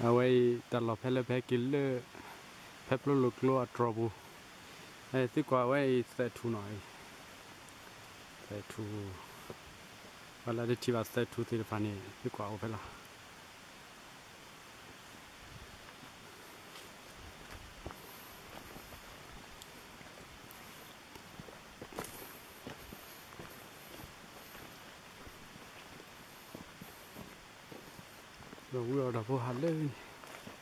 အဝဲအံၤ တၢ်လီၢ်ဖဲလၢပဟဲက့ၤလၢ ဖဲပျိလိာ်ကျိအတြီၤပူၤ, သုကွၢ်ဝဲအံၤသဲးထူနီၤ, သဲးထူ, ပှၤလၢတထံၣ်ဘၣ်သဲးထူသ့ၣ်တဖၣ်န့ၣ် သုကွၢ်အိၣ်ဖဲလီၤ. ဒီးဝံအီၤဒီးဖိဟးလၢန့ၣ်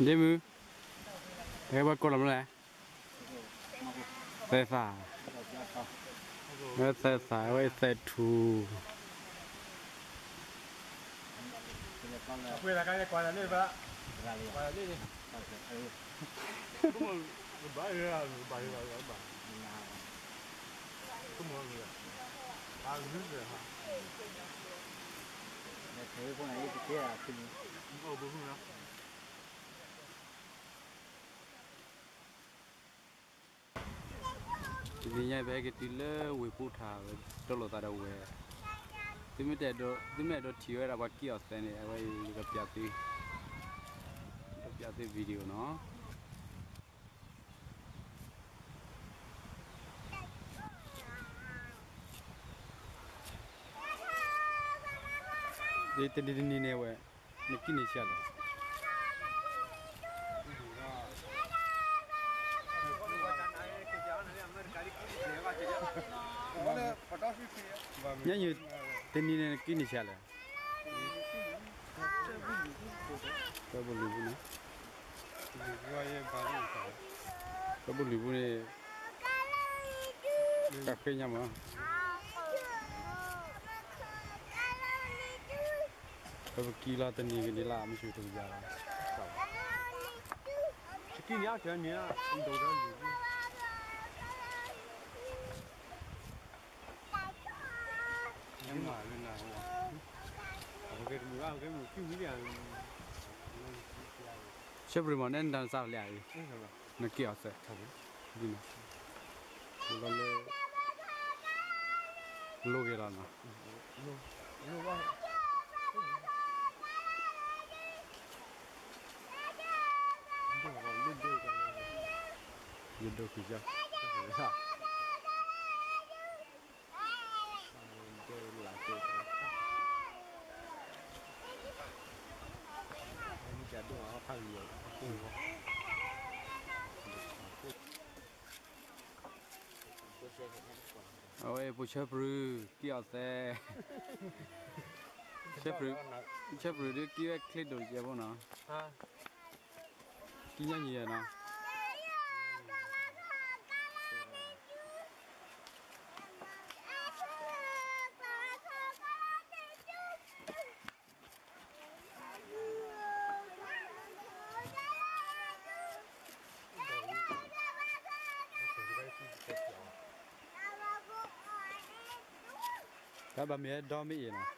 ဒ့မုၢ်, တဟဲဘၣ်ကိးလီၤမလဲၣ်, သဲသး, ဝဲသဲသး ဝဲသဲထူ, တနံၤညါပဟဲက့ၤတုၤလၢဝ့ၢ်ပူထၣ် ဝဲတီလိာ်သးဒီးဝဲ, သုမ့ၢ်အဲၣ်ဒိးထံၣ်ဝဲဒၣ်ပှၤကံၢ်အီၣ်သဲးန့ၣ် အဝဲအံၤ ကပျးသု, ကပျးသု video နီၤ. တနံၤတနံၤန့ၣ်ဝဲ နကံၢ်န့ၢ်ဆံးလဲၣ်, ညါယံၤ တနံၤန့ၣ်နကံၢ်န့ၢ်ဆံးလဲၣ်, ကၢဘိလံၤပူၤန့ၣ်, ကၢဘိလံၤပူၤန့ၣ် တၢ်ဃ့ညါမး, ပကံၢ်လီၤတနံၤကန့ၣ်လၢ မ့ၢ်ဆူၣ်တကယၤလီၤ, ကံၢ်န့ၢ်ဆံးန့ၣ်, ဆၢပရံမး နဲနတၢ်နစးလၢအံၤ, နက့ၤအီၤသဲး, လၢ လိၣ်ဂ့ၤလီၤနီၤ, ယဒိကံၢ်ယါ အဝဲ ပိာ်ဆၢပရူၤ က့ၤအီၣ်သဲး, ဆၢပရူၤ ဆၢပရူၤဒုးက့ၤဝဲချ့ဒိၣ်ယဲၢ်ဖိနီၤ, ကံၢ်ညါယံၤနီၤ. တၢ်ဘၣ်မ့ၢ်ဟဲဒီမ့ၢ်အံၤနီၤ.